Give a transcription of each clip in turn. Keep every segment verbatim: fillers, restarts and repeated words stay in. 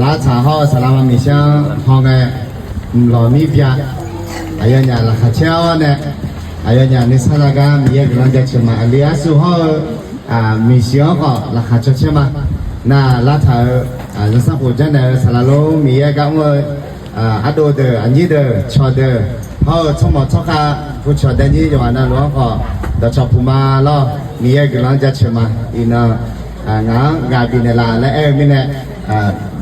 Artsaq hawr-eu saqlaqma miqshar-anr hawngae, mqlawq mir bya. Aqyawfnyaf laqkhaq caer-awr nae, aqyawfnyaf nuisar zagar Miqyaer guiqlanq jaceuq ma. Aqli arsu hawr-eu miqshuif-anr khawf laqkhaq caw caer ma. Nar lavtaq-euq zanrsanrkhof janrnaeq-eu saqlaq lor Miqyaer gar mr-eu ardov deuq, aqnyir deuq, cawq deuq, hawr-eu tsawrmawq tsawrkhav pucawq daenyir yawqghaq navluf-anr khawf dawqcawq puq ma lawr. Miqyaer guiqlanq-anr jaceuq ma. Iqnan ngaq-anr ghaq bifnaeq laf laer aer-eu mirnae,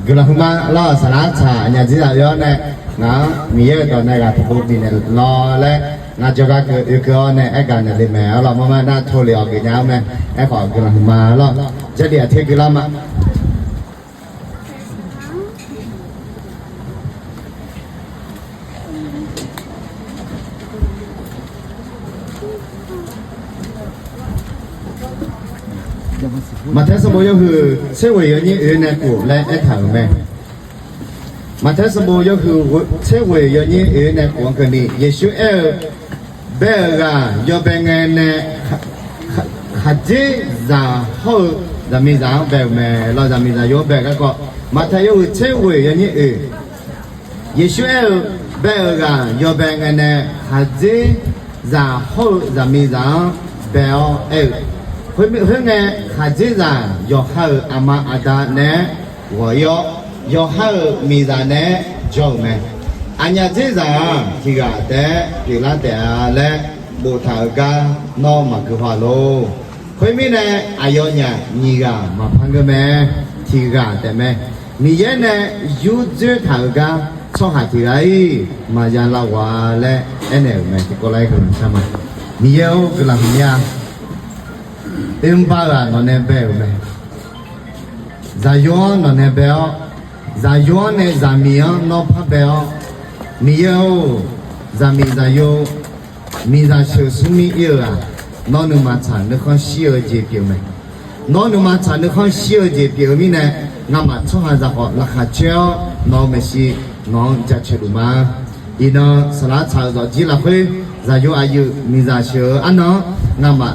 guiqlanq huiqma lawr. Saqlaq artsaq aqnyaf dzerdzaq oe-awr nae, ngaq-anr Miqyaer-euq dawq nae ghaq tiqpov bifnaeq lawr laer, ngaq jawrgar keuv oekeuv-awr nae aergaq naeq le mae. Arlawq marmar nar tov lef-awq geufnya-awr mae. Aerkhawf guiqlanq huiqma lawr. Jarlif aqter guiqlanq ma. Maqtaer sanqbof yawhuiq tser ghoeq yawnyir oe nae khof laer aertaq-euq mae. Maqtaer sanqbof yawhuiq tser ghoeq yawnyir oe nae khof-anr keuvni, Yeqsur aer-eu, Bae-euq ghaq yawbae ngae nae khaqdzerzaq hawr-eu zaqmiqzaq-anr bae-euq mae lawr. Zaqmiqzaq yawr bae-eu garkawv, Maqtaer yawhuiq tser ghoeq yawnyir oe. Yeqsur aer-eu, Bae-euq ghaq yawbae ngae nae khaqdzerzaq hawr-eu zaqmiqzaq-anr bae-awr aer-eu, khoerngae khaqdzerzaq yawqha-euq aqma aqda naeq-aer ghawq-ir-awr, yawqha-euq miqzaq naeq-aer jawr-euq mae. Aqnyaf dzerzaq-aq tiq ghaq taef-aer pyeuflar taef-a laer boftaq-euq gar nawr maqgeu haw lor. Khoermirnae, aqyawfnyaf nyiq ghaq maqpar ngeur mae. Tiq ghaq taef mae. Miqyaer nae yurdzoer taq-euq gar tsawrhaq tiq ghaq-iq maqya lav ghawq-a laer aernaeq-euq mae. Tiqkawv lar-aer guiqlanq shar ma. Miqyaer-or, guiqlanq huiqmya. Oermr bar-eu-aq nawq nae bae-euq mae. Zaqyo-anr nawq nae bae-awr, zaqyo-anr nae zaqmiq-anr nawr par bae-awr, Miqyaer-or, zaqmiq zaqyo miqzaq sheuq smrmir ir-eu-aq, nawr nuima tsaq nuikhanr shir-eu jeq pyeuf mae. Nawr nuima tsaq nuikhanr shir-eu jeq pyeuf-eu mirnae, ngamaf tsawrhaqzaq khawf laqkhaq caer-awr nawq-eu maeqshi nawq-anr jaceuq luf ma. Iqnan saqlaq tsaq-euq zawqjir lafkhoer, zaqyo aqyuif miqzaq sheuq-eu arnan-anr ngamaf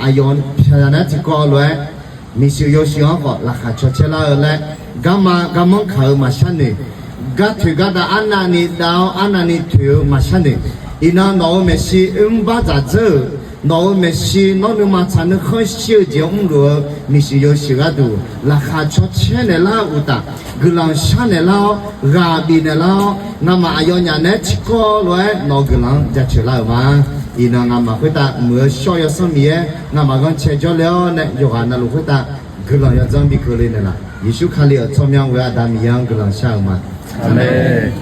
aqyawf pyaqzaq naeq-aer tiqkawv lof-aer, miqshuif yawshuif-anr khawf laqkhaq caw caer lar-eu laer, garma garmanr kaq-eu maqshar noeq, gar toeq gar dav arnavni dav-awr arnavni toeq-eu maqshar noeq. Iqnan nawq-euq maeqshi oermr bar dzaq dzeur-euq, nawq-euq maeqshi nawr nuima tsaq nuikhanr shir-eu jeq-anr mrluf-eu miqshuif yawshuif gharduq laqkhaq caw caer naeq lar-eu uqtaf, guiqlanq shar naeq lar-awr, ghaq bif naeq lar-awr, ngamaf aqyawfnyaf naeq-aer tiqkawv lof-aer nawq-eu guiqlanq-anr jaceuq lar-euq ma. Iqnan ngamaf khoertav muiq-eu shawr-eu Yawsanr Miqyaer ngamaf ghanrcae jawrle-awr nae yawqghaq navluf khoertav guiqlanq yawdzanr bi keuvle naeqlaf. Yeqsur Kali-euq tsawrmyanr ghoe-awr Aqda Miqyaer-anr guiqlanq shar-euq ma. Aqmeq.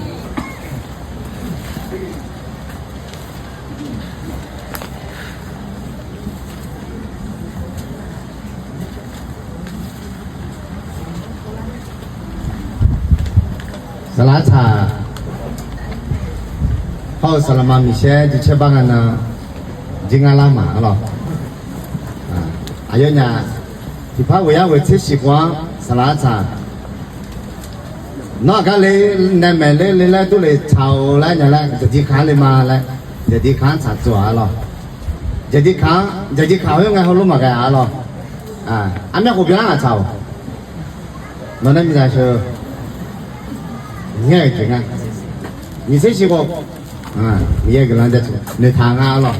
Saqlaq tsaq hawr-eu saqlaqma miqsaer jircaer bar nga nan, jir ngar lar maq-a lawq. Aqyawfnyaf tiqpar ghoeq yar ghoeq tser shiq khof-anr saqlaq tsaq Nawr aqgar le nae maeq ler le laer dur le tsaq-awq laer nya laer, jaqjir kaq-anr le ma laer, jaqjir kaq-anr tsaq tsov-a lawq. Jaqjir kaq-anr, jaqjir kaq khoerngae heulof maqghae-a lawq. Armyanr khof byan-anr aqtsaq-awq. Nawq nae miqzaq sheuq ngaer-euq jeq nga. Nyiq tser shiq khof, Miqyaer guiqlanq jaceuq noeqtaq nga lawq.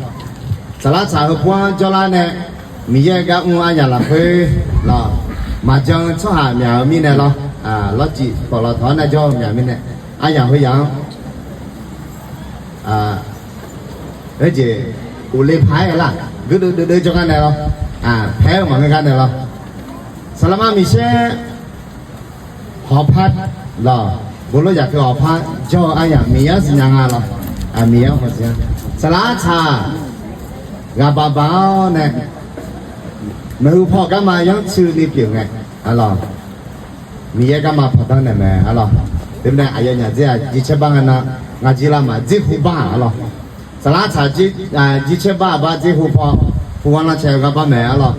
Saflar tsaq heupov-anr jawrlar nae, Miqyaer gar mr-eu aryaq lafkhoer lawq, maqjan-eu tsawrhaq myaq-eu mirnae lawr, lawrcif pawf lawq tawq-anr nar jawr-eu myaq mirnae, aryaq heuyaq-anr, khoerjeq uqle paq-aer lar, geurdeuv deuvdeuv jawrgar nae lawr, paer-eu maqngeur gar nae lawr. Saflar mar miqsaer hawqpar lawq, boflor yaqkeuv hawqpar jawr-eu aryaq Miqyaer-anr siqnya nga lawq. Miqyaer-anr hawsiq-a. Saflar tsaq ghaq baq baq-awr nae, maeqhu paw garma yanrtsuini pyeuf ngae, a lawq, Miqyaer garma pawqdanr naeq mae, a lawq. Teumirnae aqyawfnyaf dzer-aq jircaer bar nga nan, ngar jir lar maq dzer hu bar-aq, a lawq. Saflar tsaq jircaer bar-aq bar dzer hu paw, hu ghanrlar cae-eu gar bar mae, a lawq.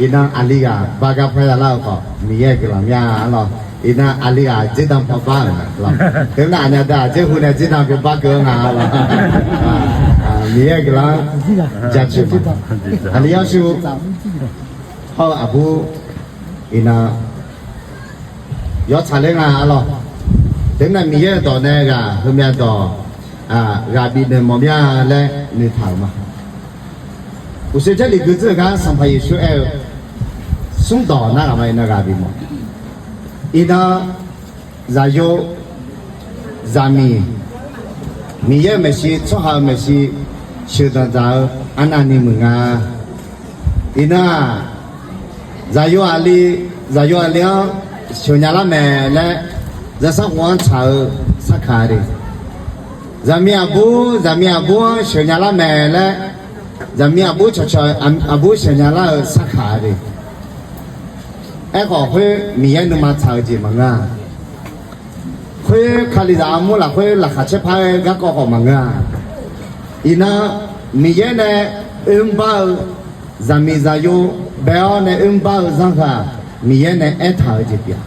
Iqnan aqli ghaq bar gar par ya lar-eu khawf, Miqyaer guiqlanq mya, a lawq. Iqnan aqli ghaq dzerdan paw bar-euq nga lawq. Teumirnae aqnyaf da-aq dzer hu nae dzerdan paw bar keuv-eu nga, a lawq. Miqyaer guiqlanq jaceuq ma. Aqli yawshuif hawr-eu aqbur, iqnan yawtsaq ler nga arlawr. Teumirnae Miqyaer-euq dawq nae ghaq heumyav dawq ghaq bifnaeq mawf mir-a laer noeqtaq-euq ma. Uqshoe Jarlif gui dzeur-euq gar Sanqpaq Yeqsur aer-eu, smrdawq nar ghaq ma iqnan ghaq bifmawf. Iqnan zaqyo, zaqmiq, Miqyaer-euq maeqshi, tsawrhaq-euq maeqshi sheuqdanq dzaq-eu arnavni muiq nga. Iqnan-aq, zaqyo aqli, zaqyo aqli-anr sheuqnya lar mae laer, zaqsarkhof-anr tsaq-eu sarkaq de. Zaqmiq aqbur, zaqmiq aqbur-anr sheuqnya lar mae laer, zaqmiq aqbur cawqcawq aqbur sheuqnya lar-eu sarkaq de. Aerkhawf khoer Miqyaer nuima tsaq-eu jeq maqngeur-a. Khoer Kalizaq armur lafkhoer laqkhaq caer par-aer garkawv khawf maqngeur-a. Iqnan Miqyaer nae oermr bar-eu zaqmiq zaqyo bae-awr nae oermr bar-eu zanr heu-aq, Miqyaer nae aertaq-eu jeq pyeuf-a.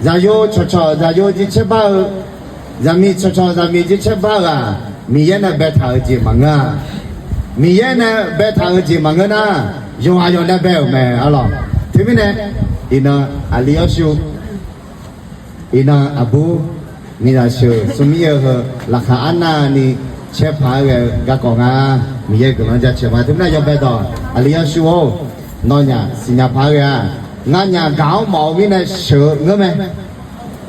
Zaqyo cawqcawq zaqyo jircaer bar-eu, zaqmiq cawqcawq zaqmiq jircaer bar-eu-aq, Miqyaer nae baetaq-eu jeq maqngeur-a. Miqyaer nae baetaq-eu jeq maqngeur nar, yawqghaq yawq nae bae-euq mae arlawr. Teumirnae iqnan aqli yawshuif, iqnan aqbur, miqzaq sheuq smrmir-eu heu laqkhaq arnavni caer paq-aer ghae-eu garkawv nga. Miqyaer guiqlanq jaceuq ma. Teumirnae yawbae dawq aqli yawshuif-or, nawnyaf siqnya paq-aer ghae-a. Nganyaf gaq-awr mawf-eu mirnae sheuq-eu ngeur mae.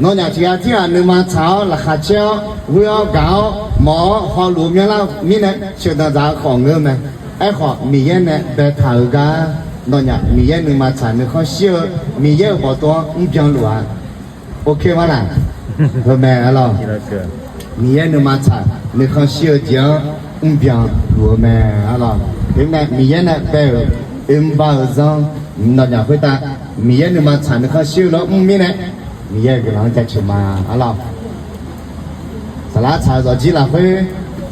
Nawnyaf tiqghaq tirghaq nuima tsaq-awr laqkhaq caer-awr ghoer-awr gaq-awr mawf-awr hawluf-eu myanrlar-eu mirnae sheuqdanq dzaq-eu khawf ngeur mae. Aerkhawf Miqyaer nae baetaq-eu gar, nawnyaf Miqyaer nuima tsaq nuikhanr shir-eu Miqyaer-euq bawqtov-anr mrbyan luf-a. Ok ma laq? Heu mae arlawr. Miqyaer nuima tsaq nuikhanr shir-eu jeq-anr mrbyan luf-eu mae arlawr. Teumirnae Miqyaer nae bae-euq oermr bar-eu zanr, nawnyaf khoertav Miqyaer nuima tsaq nuikhanr shir-eu lawr mr mirnae, Miqyaer-euq guiqlanq-anr jaceuq ma arlawr. Saqlaq tsaq-eu zawqjir lafkhoer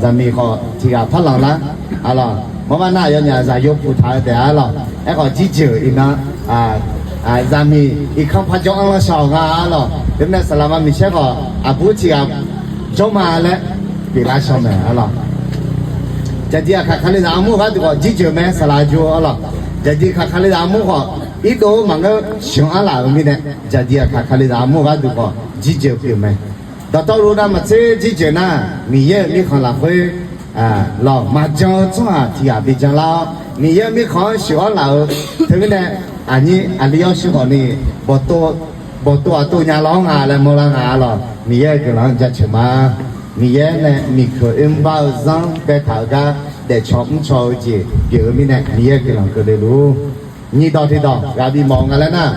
zaqmiq khawf tiqghaq par lanq lar arlawr. Mawrmar nar aqyawfnyaf zaqyo puq taq-eu taef arlawr. Aerkhawf jirjeuq iqnan zaqmiq irkanr par jawr-anr lanr shaw nga arlawr. Teumirnae saqlaq ma miqsaer khawf aqbur tiqghaq jawr ma laer pyeuflar shaw mae arlawr. Jaqdiq aqkaq Kalizaq armur gharduq khawf jirjeuq mae saqlaq jov arlawr. Jaqdiq aqkaq Kalizaq armur khawf irdov maqngeur sheuq-anr laf-euq mirnae, jaqdiq aqkaq Kalizaq armur gharduq khawf jirjeuq pyeuf mae. Dawqtawvluf navmaqtser jirjeuq nar, Miqyaer-euq mirkhanq lafkhoer lawq maqjan-eu tsawrhaq tiqghaq bi janlar-awr, Miqyaer-euq mirkhanq-anr sheuq-anr laf-eu, teumirnae aqnyir aqli yawshuif khawfni bawqtov aqtov nya lawr nga laer mawrlar nga arlawr. Miqyaer-euq guiqlanq-anr jaceuq ma. Miqyaer nae miqkeuq oermr bar-eu zanr baetaq-eu gar daefcaw mrcaw-eu jeq pyeuf-eu mirnae Miqyaer-euq guiqlanq keuvle luf. Nyiq dawq tiq dawq ghaq bimawf-eu nga laer nar,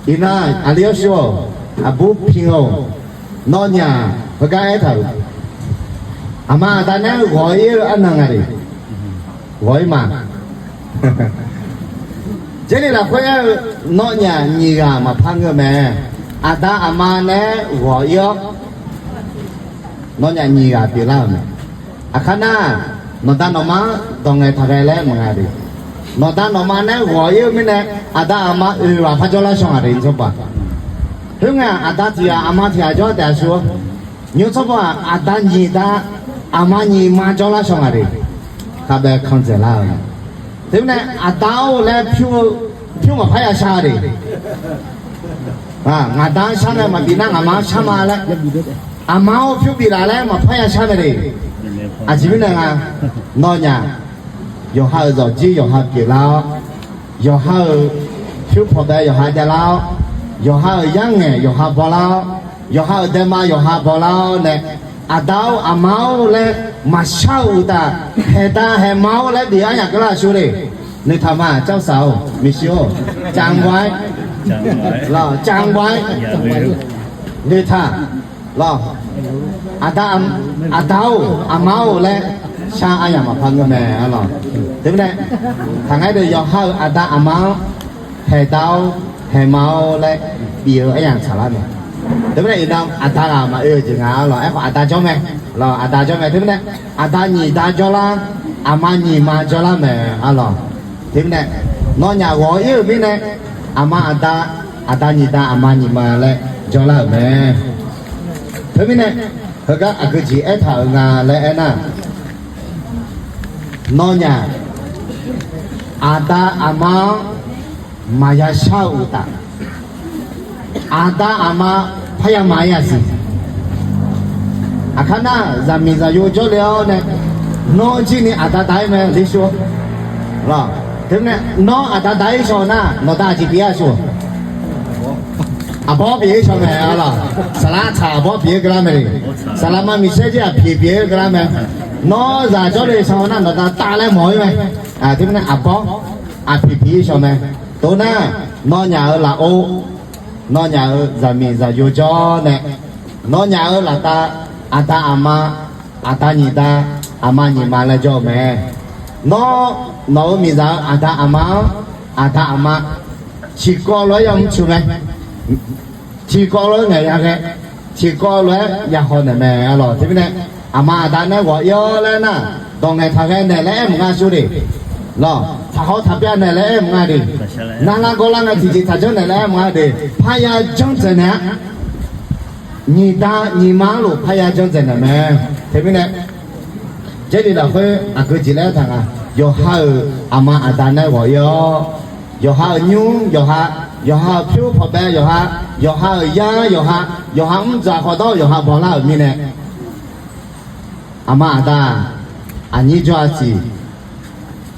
iqnan aqli yawshuif-or, aqbur pi-or, nawnyaf heugar aertaq-euq, aqma aqda nae ghawq-ir-eu arnan nga le. Ghawq-ir ma. Jarlif lafkhoer aer-eu, nawnyaf nyiq ghaq maqpar ngeur mae. Aqda aqma nae ghawq-ir-awr, nawnyaf nyiq ghaq pyeuflar-euq mae. Aqkar nar, nawqda nawqma-anr dawq ngaeq taq ghae laer maqnga de. Nawqda nawqma nae ghawq-ir-eu mirnae, aqda aqma oeq ghaq par jawrlar shaw nga de nymr tsawrbav. Khoerngae aqda tiq ghaq aqma tiq ghaq jawrlar taef-a shu-awr, nymr tsawrbav-aq aqda nyiq da aqma nyiq ma jawrlar shaw nga de. Khabae kan dzaeqlar-euq mae. Teumirnae aqda-or laer pyur-eu pyur maqpar ya shar de. Ngaqda-anr shar nae maqbif nar ngaqma-anr shar ma laer, aqma-or pyur bif laf laer maqpar ya shar mae de. Aqjeq mirnae nga, nawnyaf yawqha-euq zawqjir yawqha pyeuflar-awr, yawqha-euq pyur pawqbae yawqha javlar-awr, yawqha-euq yarngaeq yawqha bawlar-awr, yawqha-euq daema yawqha bawlar-awr nae, aqda-or aqma-or laer maqshar-euq uqtaf, haeqda haeqma-or laer bif aryaq keuvlar-aq shu le. Noeqtaq ma, cawrsaq-or, miqshi-or, cavghae, cavghae, noeqtaq, lawq, aqda, aqma-or laer shar aryaq maqpar ngeur mae arlawq. Teumirnae, taqngaer deuq yawqha-euq aqda aqma-anr haeqda-or haeqma-or laer bif-eu aryaq tsaqlar mae. Teumirnae iqnan aqda ghaq maqoe-eu jeq nga arlawq. Aerkhawf aqda jawr mae, lawq, aqda jawr mae. Teumirnae aqda nyiq da jawrlar, aqma nyiq ma jawrlar mae arlawq. Teumirnae nawnyaf ghawq-ir-euq mirnae, aqma aqda, aqda nyiq da aqma nyiq ma laer jawrlar-euq mae. Teumirnae heugar aqgeu jeq aertaq-euq nga laer aernar, nawnyaf aqda aqma-anr maqya shar-eu uqtaf, Aqda aqma parya maqaer-a siq. Aqkar nar, zaqmiq zaqyo jawrle-awr nae, nawr jir ni aqda da-ir mae, ler shur-awr. Teumirnae nawr aqda da-ir shaw nar, nawqda aqjeq pyeuf-ir-a shur. Aqbawr pyeuf-ir shaw mae-a lawq. Saqlaq tsaq aqbawr pyeuf-ir geular mae le. Saqlaqma miqsaer jir aqpyeuf pyeuf-ir geular mae. Nawr zaq jawrle shaw nar, nawqda tav laer mawq-ir mae. Teumirnae aqbawr aqpyeuf pyeuf-ir shaw mae. Tov nar, nawnyaf-euq lafov, nawnyaf-euq zaqmiq zaqyo jawr nae, nawnyaf-euq laftav, aqda aqma, aqda nyiq da, aqma nyiq ma laer jawr-eu mae. Nawr, nawq-euq miqzaq-anr aqda aqma-anr, aqda aqma tiqkawv lof-aer yamr tsuif mae. Tiqkawv lof-aer ngaeq ya ghae, tiqkawv lof-aer ya haw naeq mae-a lawq. Teumirnae, aqma aqda nae ghawq-ir-awr laer nar, dawq ngaeq taq ghae naeq laer aer maqnga shur de. Lawq, taqhaw taqbyav naeq laer aer maqnga de. Narlar gawrlar ngae tiqjeq taqjanr naeq laer aer maqnga de. Parya janr dzaeq naeq-a. Nyiq da nyiq ma-anr luf parya janr dzaeq naeq mae. Teumirnae, Jarlif lafkhoer aqgeu jeq laer aertaq nga. Yawqha-euq aqma aqda nae ghawq-ir-awr, yawqha-euq nymr yawqha, yawqha-euq pyur pawqbae yawqha, yawqha-euq yar yawqha, yawqha mrdzaq khawfdawr-eu yawqha bawlar-euq mirnae, aqma aqda-aq, aqnyir jawr-a siq.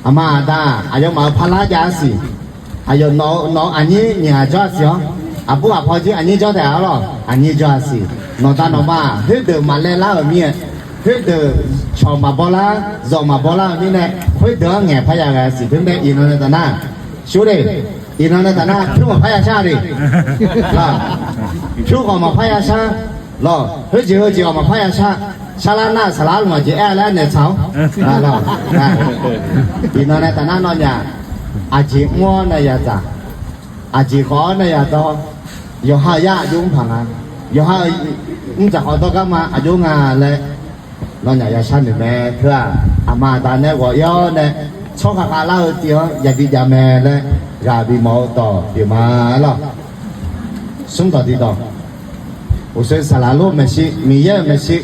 Aqma aqda-aq, aqyawfmaf-euq parlar jav-a siq. Aqyawf nawq-eu aqnyir nyiq ghaq jawr-a siq-awr, aqbur ghaq paw jir aqnyir jawr taef-a lawq. Aqnyir jawr-a siq. Nawqda nawqma-aq, khoerdeuq maqlaev lar-euq mir-aer, khoerdeuq cawq maqbaw lar, zawq maqbaw lar-euq mirnae, khoerdeuq-anr ngaeq parya ghae-a siq. Teumirnae iqnan nae taf nar, shur de. Iqnan nae taf nar, pyur maqpar ya shar de. Pyur khawf maqpar ya shar. Lawq, khoerjeq heujeq khawf maqpar ya shar. Sharlar nar saqlaq arlmq aqjeq aer-a laer naeq tsaq-awr. Iqnan nae taf nar nawnyaf, aqjeq mr-awr nae yadzaq, aqjeq khawf-awr nae yadawr, yawqha-euq yar aqjox mr paq nga, yawqha-euq mrdzaq khawfdawr garma aqjox nga laer, nawnyaf ya shar noeq mae. Teu-aq, aqma aqda nae ghawq-ir-awr nae, tsawrhaq khavlar-eu tiv-anr yabi jav mae laer, ghaq bimawf-eu dawq pyeuf ma-a lawq. Smr dawq tiqdawq, uqshoe saqlaq lor maeqshi, Miqyaer-euq maeqshi,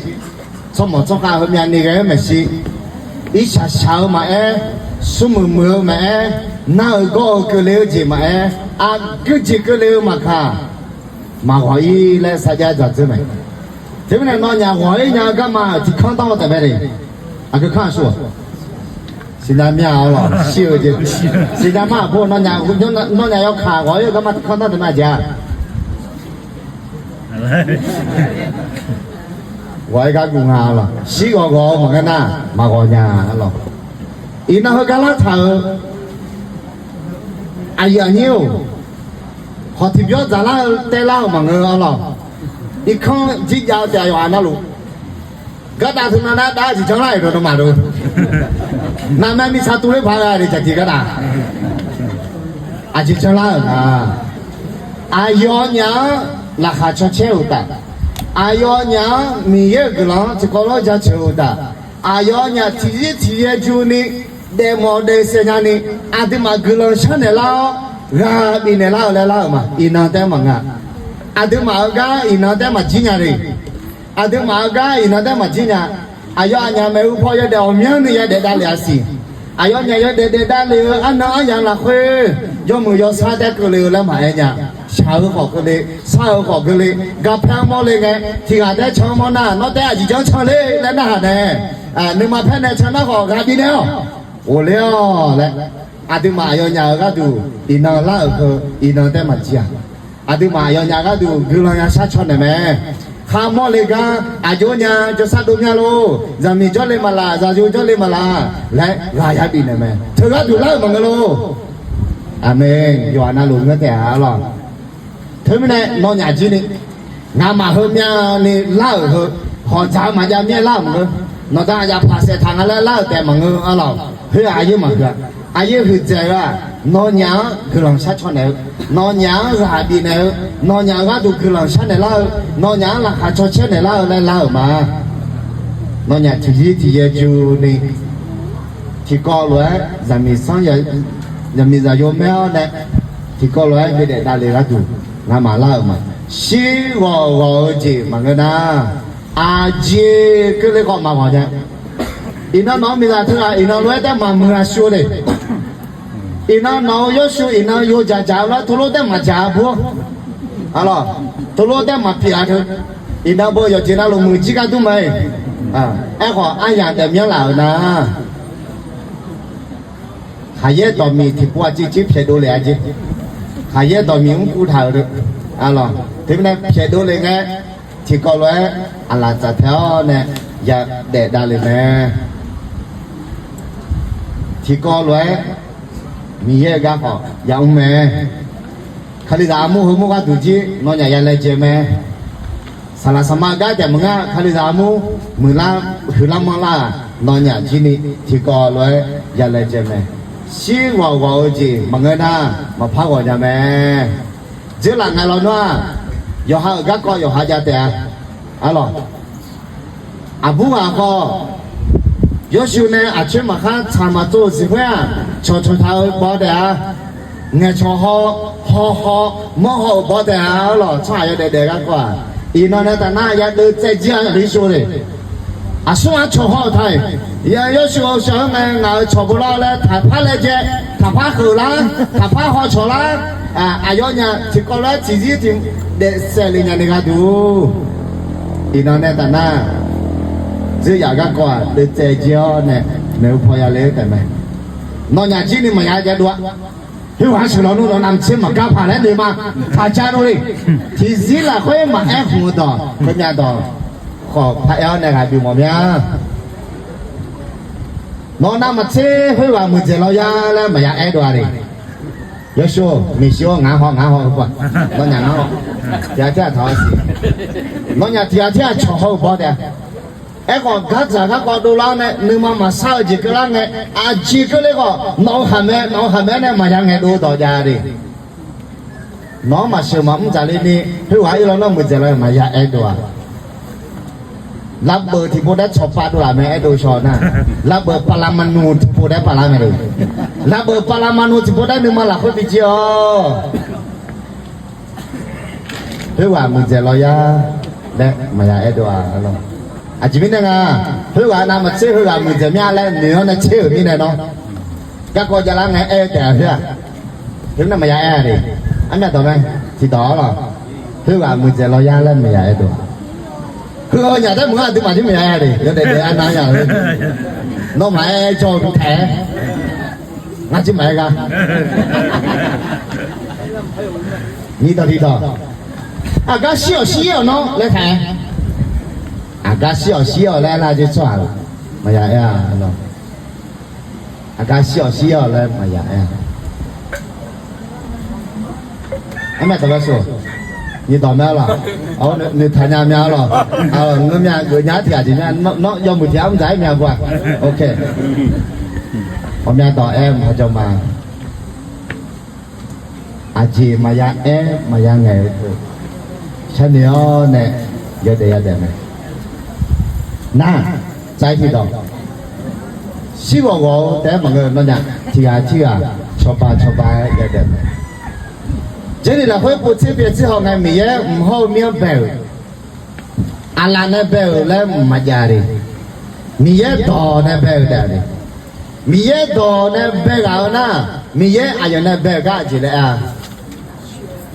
tsawrmawq tsawrkhav heumyav ni ghae-eu maeqshi, irshaq shaq-eu maqaer, smrmuiq muiq-eu maqaer, nar-euq gawr-eu keuvle-eu jeq maqaer, aqgeu jeq keuvle-eu maqkaq, maqghawq-ir laer sarjax dzaqdzeur mae. Teumirnae nawnyaf ghawq-ir nya-eu garma-euq tiqkanr dawr-eu taef mae le. Aqgeu kanr aqsur-aq, siqnya mir-a-awr lawq, shir-eu jeq. Siqnya mar aqbur nawnyaf, nawnyaf yawkaq ghawq-ir-eu garma tiqkanr dawr taef mae aqjeq-a. Ghawq-ir gar guv nga-a lawq. Shir ghawq ghawq-eu maqngeur nar, maqghawq nya-a lawq. Iqnan heugar lartaq-euq aqyuif aqnyir-or, hawq tiqbyawr dzaqlar-eu taelar-eu maqngeur-a lawq. Irkanr jir jav-eu taef-a yawqha navluf. Gardav teunav nar dav-eu jeq janrlar-euq dawq nawmaf dov. Navmae mirtsaq tuvler paq-aer gha de jaqjeq gardav. Aqjeq janrlar-euq nga. Aqyawfnyaf-anr laqkhaq caw caer-euq uqtaf, aqyawfnyaf-anr Miqyaer-euq guiqlanq-anr tiqkawv lawr jaceuq-euq uqtaf, aqyawfnyaf tiqzir tiqyaer juni daefmawf daefsaef nyani, aqduimaf guiqlanq sharnaeq lar-awr ghaq bifnaeq lar-eu laer lar-euq ma. Iqnan taef-aer maqngeur-a. Aqduimaf-euq gar iqnan taef-aer maqjir nya le. Aqduimaf-euq gar iqnan taef-aer maqjir nya. Aqyawfnyaf maeqhu paw yawdaef ghawqmyanrni yadaef davlef-a siq. Aqyawfnyaf yawdaef daef davlef-eu arnan aryamq lafkhoer yawmuiq yawsar taef keuvle-eu laer maqaer nya. Shaq-eu khawf keuvle, sar-eu khawf keuvle, garpaer-anr mawrle ngae, tiq ghaq taef-aer can-anr mawrnar, nawr taef-aer aqjeq janr can le laer narhaq nae, nuima paer nae can nar khawf ghaq bifnaeq-awq. Ghofler-awq laer, aqduimaf aqyawfnyaf-euq gharduq iqnan lar-euq heu iqnan taef-aer maqjir-aq. Aqduimaf aqyawfnyaf gharduq guiqlanq yashar caw naeq mae. Kharmawr le gar aqjox nya jawrsar dov mya lor. Zaqmiq jawrle maqlaq, zaqyo jawrle maqlaq laer ghaq ya bifnaeq mae. Teu gharduq lar-euq maqngeur lor. Aqmeq. Yawqha navluf ngeur taef-a lawq. Teumirnae nawnyaf jir ni, ngamaf heumyani lar-euq heu, hawqdzaq-eu maqjav mir-aer lar-euq maqngeur. Nawqda aqyaf paq saef taq nga laer lar-euq taef maqngeur-a lawq. Khoer-aq aqyuif maqhuiq-a. Aqyuif huiqdzaeq-eu-aq, nawnyaf-anr guiqlanq shar caw naeq-eu, nawnyaf-anr ghaq bifnaeq-eu, nawnyaf-euq gharduq guiqlanq sharnaeq lar-eu, nawnyaf-anr laqkhaq caw caer naeq lar-eu laer lar-euq ma. Nawnyaf tiqzir tiqyaer juni, tiqkawv lof-aer zaqmiq sanr, zaqmiq zaqyo maer-awr nae, tiqkawv lof-aer yawdaef davlef gharduq ngamaf lar-euq ma. Shir ghawq ghawq-eu jeq maqngeur nar, aqjeq keuvle khawf maqghawq nya. Iqnan nawq-eu miqzaq teughaq iqnan lof-aer taef maqmuiq-a shu le. Iqnan nawq-eu yawshuif iqnan yawdzaq dzaq-eu lar tov lof taef maqdzaq-a bur-awr. Arlawq, teulof-aer taef maqpyeuf-a teu. Iqnan beu yawqjeq navluf muiq jir gar dur ma-iq. Aerkhawf aryamq daefmyanr laf-euq nar, khaqyaer dawqmiq tiqpov aqciv civ pyaeqdov lef-a jeq. Khaqyaer dawqmiq mr kuv taq-euq, arlawq, teumirnae pyaeqdov lef ngae, tiqkawv lof-aer aqlaf tsaf tae-awr nae yadaef davlef mae. Tiqkawv lof-aer Miqyaer-euq garkawv yamr mae. Kalizaq armur heumur gharduq jir nawnyaf yalaejae mae. Saqlaq saqma gar taef maqngeur, Kalizaq armur muiqlar huiqlar manrlar-aq, nawnyaf jir ni tiqkawv lof-aer yalaejae mae. Shir ghawq ghawq-eu jeq maqngeur nar, maqpar ghawq nya mae. Dzeurlaf ngae lawnmr-aq, yawqha-euq garkawv yawqha jav taef-a. Arlawq, aqbur ghaq khawf, Yawrshuif nae aqcoer maqkhar tsaq maqtsov-euq siq khoer-aq, cawqcawq taq-eu baw taef-a. Ngaeqcawq haw, haw haw, mawr haw-euq baw taef-a. Arlawq, tsawrhaq yawdaef daef garkawv-aq, iqnan nae taf nar yadeuv tsaev jir-a lafsho le. Aqsur-aq cawq haw-euq ta-iq, yawrshuif-eu shaq-anr ngae ngaq-euq cawq bawlar laer taqpar laejae, taqpar heuq lar, taqpar haw cawq lar, aqyawfnyaf tiqkawv lof-aer tiqzir tiq daef saef le nya ni gharduq, iqnan nae taf nar, dzeurlaf garkawv-aq deuvtsaev jir-awr nae maeqhu paw yale-eu taef mae. Nawnyaf jir ni maqya jav dov-a. Khoerghaq-anr sheuqlawq nmr, nawq navmaqtser maqgar paq laer noeqma taqja dov le. Tiqzir lafkhoer maqaer khmq-eu dawq, khoermyav dawq khawf paraer-awr nae ghaq bimawf mya. Nawq navmaqtser khoerghaq muiqdzaeq law ya laer maqya aer dov-a le. Yawrshuif-or, maeqshi-or, ngaq haw ngaq haw-eu paq, nawnyaf ngaq haw, tiqghaq tirghaq taq-awr siq. Nawnyaf tiqghaq tirghaq cawq haw-eu baw taef-a. Aerkhawf gardzaq garkawv dovlar nae nuima maqsar-eu jeq keuvlar ngae, aqjeq keuvle khawf nawq-eu khaqmae nawq-eu khaqmae-anr nae maqya ngaeqdov-eu dawq jav le. Nawq-anr maqsheuq maqmr dzaqle ni, khoerghaq-anr irlawr nar muiqdzaeq law maqya aer dov-a. Lavbeuq tiqpov daer tsawqpav dovlaf mae aer dov shaw nar, lavbeuq paqlaqmaqnuq tiqpov daer paqlar mae le. Lavbeuq paqlaqmaqnuq tiqpov daer nuima lafkhoer bijir-awq. Khoerghaq muiqdzaeq law ya laer maqya aer dov-a lawr. Aqjeq mirnae nga, khoerghaq navmaqtser khoerghaq muiqdzaeq mya laer noeq-awr nae tser-euq mirnae nawr, garkawv javlar ngae aer-eu taef-a khoer-aq. Khoermirnae maqya aer-a le. Armyav dawq mae, tiqdawq-awr lawq. Khoerghaq muiqdzaeq law ya laer maqya aer dov-a. Heu-eu nyaf taer meuq-anr aqduimaf jir maqya aer-a le. Yawdaef daef-aer nar ya-eu, nawmaf aer jawr-eu taef-aer ngar jir maqaer gar. Nyiqdawq tiqdawq, aqgar shir-awq shir-awq nawr laer taq-aer, aqgar shir-awq shir-awq laer aer lar jir tsawrhaq-eu maqya aer-a lawr. Aqgar shir-awq shir-awq laer maqya aer-a. Armyav dawq laer sho. Nyiqdawq mae-a lawq. Noeqtaq nya mya-a lawq. Ngeur mya geuf nya-ar tiq ghaq jeq mya. Nawr yawmuiq tiq ghaq mr dzaq-aer mya bu-aq. Ghawqmya dawq aer maqjawr ma. Aqjeq maqya aer maqya ngaeq-eu teu, sharnoeq-awr nae yawdaef yadaef mae. Nar, tsaq-ir tiqdawq, shir ghawq ghawq-eu taef-aer maqngeur-eu nawnyaf tiq ghaq tirghaq cawba cawba-aer yadaef mae. Jarlif lafkhoer povtser pyaev tser haw ngae Miqyaer mq hawr-eu mir-anr bae-euq, aqlaf nae bae-euq laer mqmaq jav le. Miqyaer dawq nae bae-euq taef le. Miqyaer dawq nae bae ghaq-eu nar, Miqyaer aqyawf nae bae-euq gar aqjeq laer aer-a,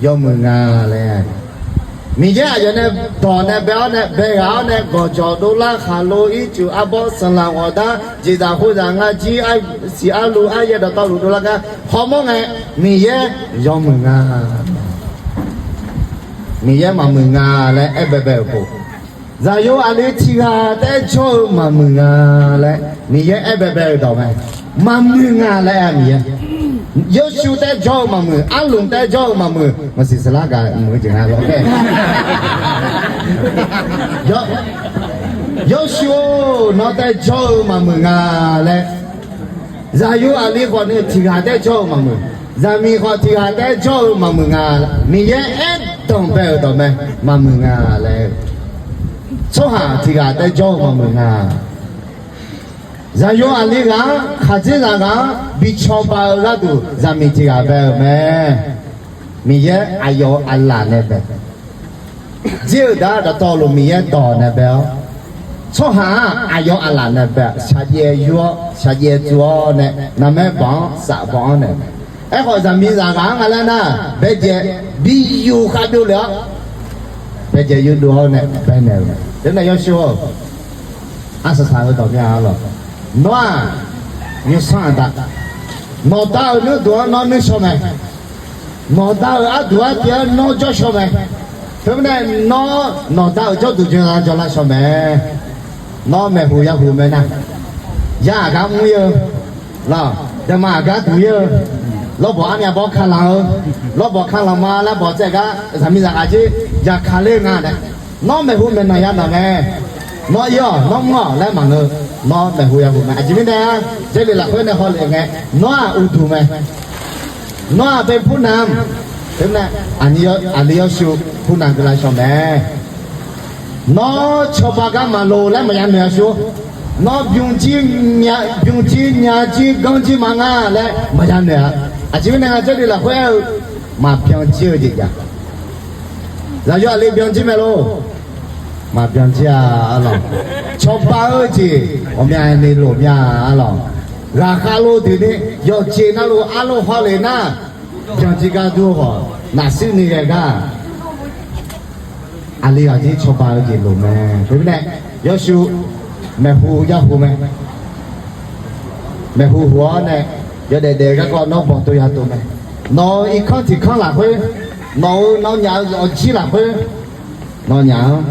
yawmuiq nga laer. Miqyaer aqyawf nae dawq nae bae-awr nae bae ghaq-awr nae gawqjawq dovlar khaqlo ircuf arbawr sanqlanq ghawqdar jeqzaq khoerzaq ngar jir arsiq arlu aryaer dawqtawvluf dovlar gar hawmawr ngae, Miqyaer yawmuiq nga. Miqyaer maqmuiq nga laer aer baebae-euq pov. Zaqyo aqli tiq ghaq taef-aer jawr-eu maqmuiq nga laer Miqyaer aer baebae-euq dawq mae. Maqmuiq nga laer aer-a Miqyaer. Yawrshuif taef-aer jawr-eu maqmuiq, arlmq taef-aer jawr-eu maqmuiq, maqsiq saqlar gaq muiq-eu jeq nga lawr. Yawrshuif-or, nawr taef-aer jawr-eu maqmuiq nga laer. Zaqyo aqli khawf ni tiq ghaq taef-aer jawr-eu maqmuiq, zaqmiq khawf tiq ghaq taef-aer jawr-eu maqmuiq nga. Miqyaer aerdanq bae-euq dawq mae, maqmuiq nga laer. Tsawrhaq tiq ghaq taef-aer jawr-eu maqmuiq nga. Zaqyo aqli ghaq-anr, khaqdzerzaq ghaq-anr bi cawba-eu gharduq zaqmiq tiq ghaq bae-euq mae. Miqyaer aqyawf-euq aqlaf nae bae. Dzer-euq dar dawqtawvluf Miqyaer dawq nae bae-awr, tsawrhaq-aq aqyawf aqlaf nae bae-awr shaqjaev yur-awr shaqjaev tsuv-awr nae naqmaer bawq-anr saf bawq-anr nae mae. Aerkhawf zaqmiqzaq ghaq-anr nga laer nar, baejaeq bi yuf khavbyov le-awr, baejaeq yurdov-awr nae baenaeq-euq mae. Teunae yawshuif-or, arsaq saq-eu dawq myav-a lawq. Nawr-aq, nymrsanr aqda, nawqda-euq nuirduq-anr nawr nuishaw mae. Nawqda-euq arduq artiv-anr nawr jawrshaw mae. Teumirnae nawr nawqda-euq jawrduq jawrla jawrlar shaw mae. Nawr maeqhu yahuq mae nar, ya aqgar mr ir-eu, lawq, daqma aqgar duq ir-eu, lawrbawq armyav bawr kalanq-eu, lawrbawq kalanq ma laer bawq tsaev gar zaqmiqzaq ghaq jir yaqkaq ler nga nae, nawr maeqhu maeqnan ya nanq mae. Nawr ir-awq, nawr mr-awq laer maqngeur. Nawr maeqhu yahuq mae. Aqjeq mirnae-a, Jarlif lafkhoer nae hawlef ngae, nawr-aq uqduq mae. Nawr-aq bae purnam. Teumirnae aqli yawshuif purnam guiqlanq shawq mae. Nawr cawba gar maqloq laer maqya noeq-a shuir. Nawr bymr jir, bymr jir nya jir ganr jir ma nga laer maqya noeq-a. Aqjeq mirnae nga Jarlif lafkhoer aer-eu, maqbyan jir-eu jeq jav. Zaqyo aqli byan jir mae lor. Maqbyan jir-a arlawq. Cawba-eu jeq ghawqmyani loq mya arlawq. Ghaqkhav lov deuq ni yawqjeq navluf arlof hawlef nar, byan jir gar dur-eu khawf naqshuir ni ghae gar aqli ghaq jir cawba-eu jeq loq mae. Teumirnae yawshuif maeqhu yahuq mae. Maeqhu huq-awr nae yawdaef daef-eu garkawv nawr bawqtov yatov mae. Nawq-euq irkanr tiq kanr lafkhoer, nawq-euq nawnyaf-euq awqjir lafkhoer, nawnyaf-anr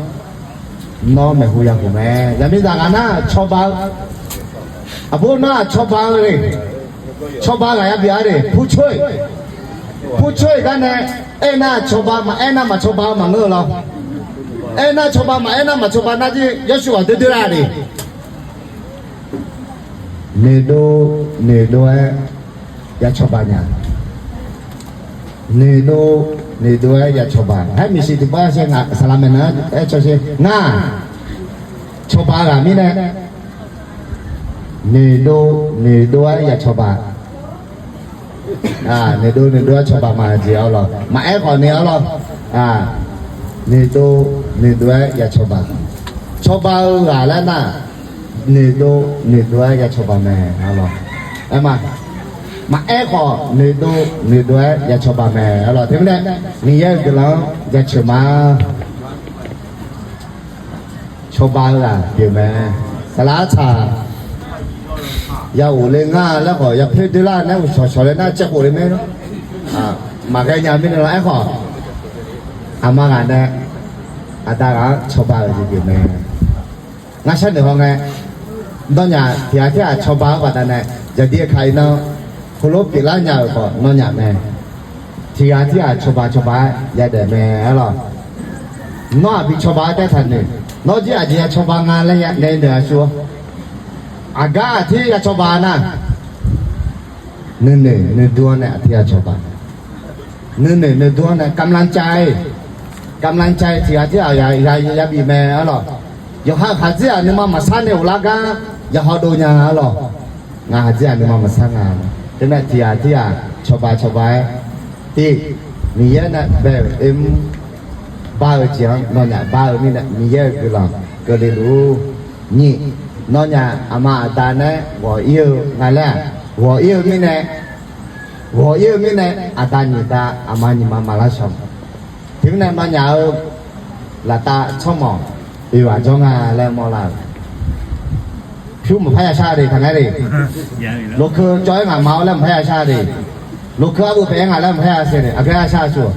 nawr maeqhu yahuq mae. Zaqmiqzaq ghaq nar cawba-eu, aqbur nar-aq cawba-eu le. Cawba ghaq yabif-a le. Purcoer, purcoer gar nae aernar cawba, maqaer nar maqcawba-eu maqngeur-eu lawr. Aernar cawba, maqaer nar maqcawba nar jir yawshuif ghaq doer doer lar le. Noeqdov, noeqdov-aer ya cawba nya. Noeqdov, noeqdov-aer ya cawba. Haer miqsiq tiqpov-aer sher ngaq saqlaq maeqnan-anr aer caw sher ngar. Cawba ghaq mirnae noeqdov, noeqdov-aer ya cawba. Noeqdov, noeqdov-aer cawba ma jeq arlawq. Maqaer khawf ni arlawq. Noeqdov, noeqdov-aer ya cawba. Cawba-eu ghaq laer nar, noeqdov, noeqdov-aer ya cawba mae arlawq. Aer ma, maqaer khawf noeqdov, noeqdov-aer ya cawba mae arlawq. Teumirnae Miqyaer-euq guiqlanq-anr jaceuq ma. Cawba-eu ghaq pyeuf mae. Saqlaq artsaq ya ghofle ngar laer khawf ya poer doerlar nae uqshawq shawq le nar caev khof le mae. Maqghae nya mirnae lawr aerkhawf, aqma ghaq nae aqda ghaq-anr cawba-euq jeq pyeuf mae. Ngar sharnoeq haw ngae, nawnyaf tiq ghaq tirghaq cawba-eu baqdanae, yaqdir kaq iqnan heulof pyeuflar nya-euq khawf nawnyaf mae. Tiq ghaq tirghaq cawba cawba-aer yadaef mae arlawq. Nawr-aq bi cawba-aer taer taqnoeq. Nawr jir aqjeq ya cawba nga laer ngae noeq-a shuir-awr, aqgar aqtir ya cawba nar, nuinoeq nuidur-anr nae aqtir ya cawba. Nuinoeq nuidur-anr nae กำลังใจ, กำลังใจ tiq ghaq tirghaq ya bif mae arlawq. Yawqha-euq khaqdzer-aq nuima maqsar nae ghoflar gar ya hawdov nya arlawq. Ngaq khaqdzer-aq nuima maqsar nga. Teumirnae tiq ghaq tirghaq cawba cawba-aer, tiq, Miqyaer nae bae-euq oermr bar-eu jeq-anr nawnyaf bar-eu mirnae Miqyaer-euq guiqlanq keuvle luf-ur. Nyiq, nawnyaf aqma aqda nae ghawq ir-eu nga laer-aq, ghawq ir-eu mirnae, ghawq ir-eu mirnae aqda nyiq da aqma nyiq ma maqlar shawq. Teumirnae nawnyaf-eu laftav tsawrmawq oeq ghaq jawr nga laer mawrlar-euq. Pyur maqpar ya shar de taqngaer de. Lokeu cawv-aer ngaq ma-awr laer maqpar ya shar de. Lokeu arbof paef-aer ngaq laer maqpar ya shar de. Aqgeu ya shar-eu shuq.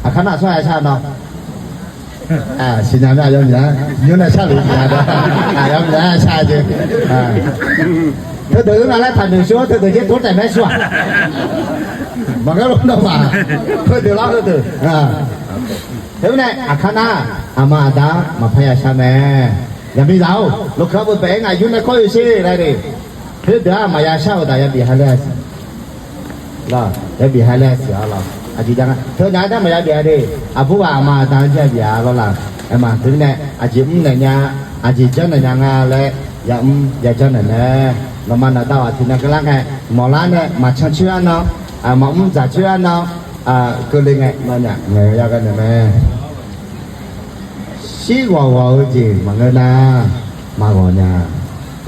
Aqkar nar tsawrhaq ya shar nawr. Siqnya mae aqyawf nyiq-a nymr nae sharluf siqnya da. Aqyawf nyiq-a shar jeq. Teudeuq-eu nga laer taqnoeq shuir-awr teudeuq jeq tov taef mae shuir-aq. Maqngeur lof nawmaf. Heudeuq lar heudeuq. Teumirnae aqkar nar aqma aqda-anr maqpar ya shar mae. Yaqmiqzaq-or, lokeu arbof paef-aer ngaq yur nae kawr-eu sher laer de. Khoerdeuq-aq maqya shar-euq daq yabif ha laer-a siq. Yabif ha laer-a siq-a lawq. Aqjeq ja nga teu nya-aer dar maqya bif-a de. Aqbur ghaq aqma aqda-anr jir yabif-a lawr laq. Aerma teumirnae aqjeq mr naeq nya, aqjeq janr naeq nya nga laer yamr yajanr naeq mae. Nawqma naqda ghaq tiqnan keuvlar ngae, mawqlar nae maqcan coer-a nan, maqmr dzaq coer-a nan, keuvle ngae nawnyaf ngaeq-eu yaghae naeq mae. Shir ghawq ghawq-eu jeq maqngeur nar, maqghawq nya.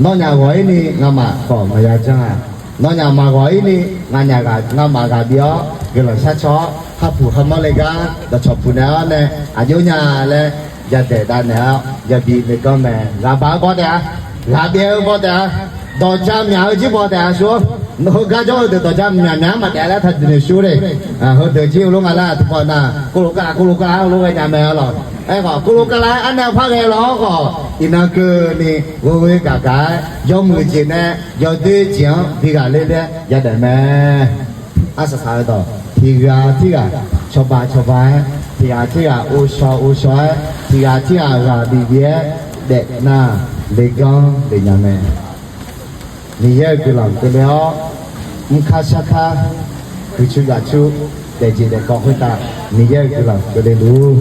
Nawnyaf ghawq-ir ni ngamaf khawf maqya janr-a. Nawnyaf maqghawq-ir ni nganyaf ghaq ngamaf ghaq bif-awr guiqlanq sharcaw-awr kharpuq kharmanr le gar dawqcawq puq naeq-awr nae aqjox nya laer yadaeq dav naeq-awr yabi le ganr mae. Ghaqbaq-eu baw taef-a. Ghaqbyaev-eu baw taef-a. Dawqja myaq-eu jir baw taef-a shu-awr. Heugar jawr-eu deuq dawqja myaq myaq-anr maqdaef laer taqduq noeqsur de. Heudeuq jir heulof nga laer tiqpawf nar, kov lof kavlaf kov lof kavlaf-aer heulof ghae nya mae-a lawq. Aerkhawf kov lof kavlaf-aer arnav par ghae lawq-awr khawf, iqnan keuvni ghoe ghoe gaq gaq-aer yawmuiq jeq nae yawdoer jeq-anr bi ghaqler laer yadaef mae. Arsaq saq-eu dawq tiqghaq tirghaq cawba cawba-aer, tiqghaq tirghaq ghovshaw ghovshaw-aer, tiqghaq tirghaq ghaq bif bif-aer daef nar, leganr daef nya mae. Miqyaer-euq guiqlanq keuvle-awr, mrkar sharkar, huiqcu zafcu, daefjeq daefkawv khoertav Miqyaer-euq guiqlanq keuvle luf